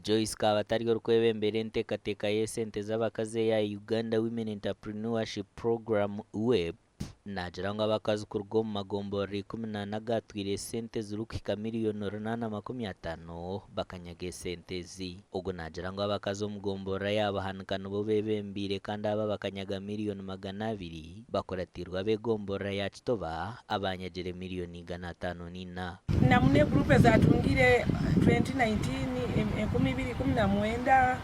Joyce Kabatari orikwebembera enteekateeka y'esente z'abakazi eya Uganda Women Entrepreneurship Program, UWEP, naagira ngu abakazi kuruga omu magomborora 14 agaatwire esente ezirikuhika miriyoni 850 bakanyaga esente ezi. Ogu naagira ngu abakazi omu gomborora ya Buhanika nibo beebembeire kandi aba bakanyaga miriyoni 200 bakuratiirwe ab'egomborora ya Kitoba abaanyagire miriyoni 504. Namuna eguruupu ezatungire 2019, 2019,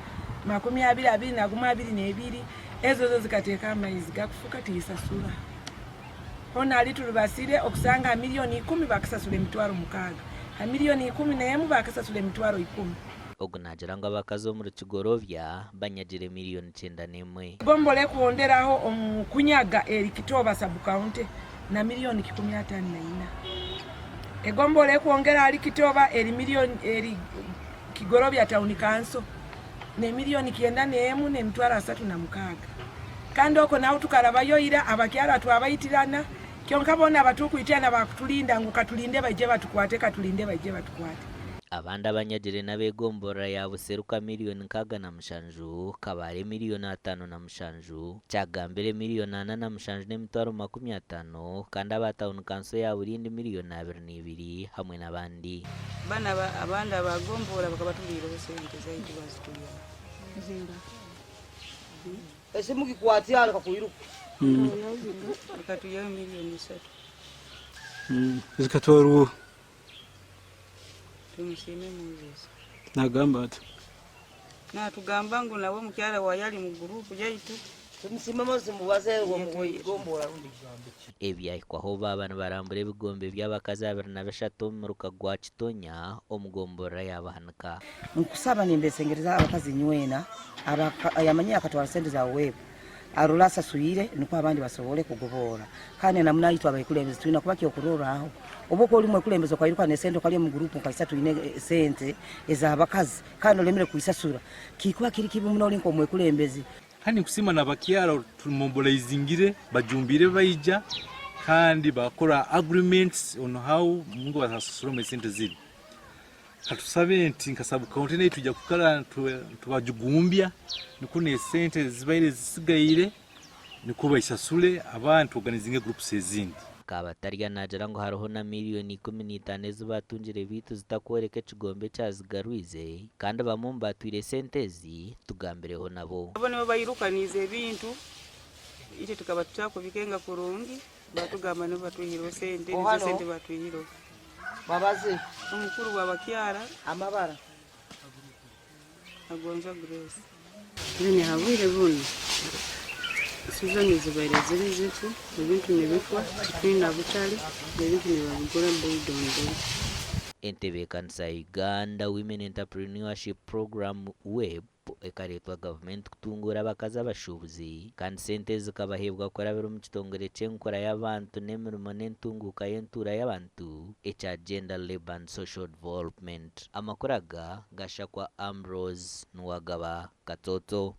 2021, 22, ezo zo zikateeka amaizi gakufuka tiyisasura. Hoona ahari turibasire okusanga aha miriyoni ikumi bakasasura emitwaro mukaaga, aha miriyoni 11 bakasasura emitwaro ikumi. Ogu naagira ngu abakazi omuri Kigorobya banyagire miriyoni 91. Egombolola ekuhonderaho omu kunyaga eri Kitoba Sub-county na miriyoni kikumi ataano na ina. Egombolola ekwongera ahari Kitoba eri miriyoni eri Kigorobya Town Council n'emiriyoni 91 n'emitwaro 36. Kandi okwo naho tukarabayo ira abakyara twabaitirana kyonka boona abatukwitirana bakuturinda ngu katurinde baije batukwate katurinde baije batukwate. Abandi abanyagire n'ab'egomborora ya Buseruka miriyoni 67, Kabale miriyoni 57, Kyagambire miriyoni 47 n'emitwaro 50 kandi aba tauni kanso ya Bulindi miriyoni 22 hamwe n'abandi. Banu abandi aba gombora bakaba batuliireho sente zaitu bazitulyaho. Esimu gikwatya aleka kwiruka. Bakatwihaho miriyoni isatu. Zikatwarwa oha? Tumusiime Moses. Nagamba ata? Natugamba ngu nawe omukyara waye ari mu guruupu yaitu. Tumusiime Moses mubaze omugombora rundi. Ebi byahikwaho baaba nibarambura ebigombe by'abakazi 23 omu muruka gwa Kitonya omu gomborora ya Bahanika. Nkusaba nimbesengereza abakazi inywena ayamanyire akatwara sente za UWEP arole asaswire nukwo abandi basobole kugoboora kandi na muno itwe abekulembezi twina kuba kyokurorraho obu okuba oli mwekulembezi okairuka nesente okalya omu gurupu nkaisa twine sente ezabakazi kandi olemere kuisasura kikuba kiri kibi muno oli nkomwekulembezi. Kandi nkusiima na bakyara tumobilizingire bajumbiire baija kandi bakora agreements on how ngu basasuremu esente ziri. Katusabe nti nka sub county nayo twija kukara tubajugumbya nikwo nesente ezibaire zisigaire nikwo baisasure abandi tuorganizinge groups ezindi. Kabatarya naagira ngu hariho na miriyoni 15 ezi baatungire beitu zitakworeka ekigombe ekyazigarwize kandi bamwe omu baatwire esente ezi tugambireho nabo. Abo nibo bairukaniize ebintu, itwe tukaba tutakubitenga kurungi, batugamba nibo batwihireho sente, nizo sente batwihireho. Babaze. Omukuru w'abakyara. Amabara. Agonza Grace. Then ha bwire bunu sizoni zibaire ziri zifu, ebintu nibifwa, titwina butare, ebintu nibabigura bei dondolo. Entebeekanisa ya Uganda Women Entrepreneurship Program, UWEP, ekareetwa gavumenti kutunguura abakazi abashuubuzi kandi sente ezi zikabaheebwa kurabira omu kitongore ky'enkora y'abantu n'emirimo n'entunguuka y'entuura y'abantu ekya Gender, Labour and Social Development. Amakuru aga gashakwa Ambrose Nuwagaba Katsotso.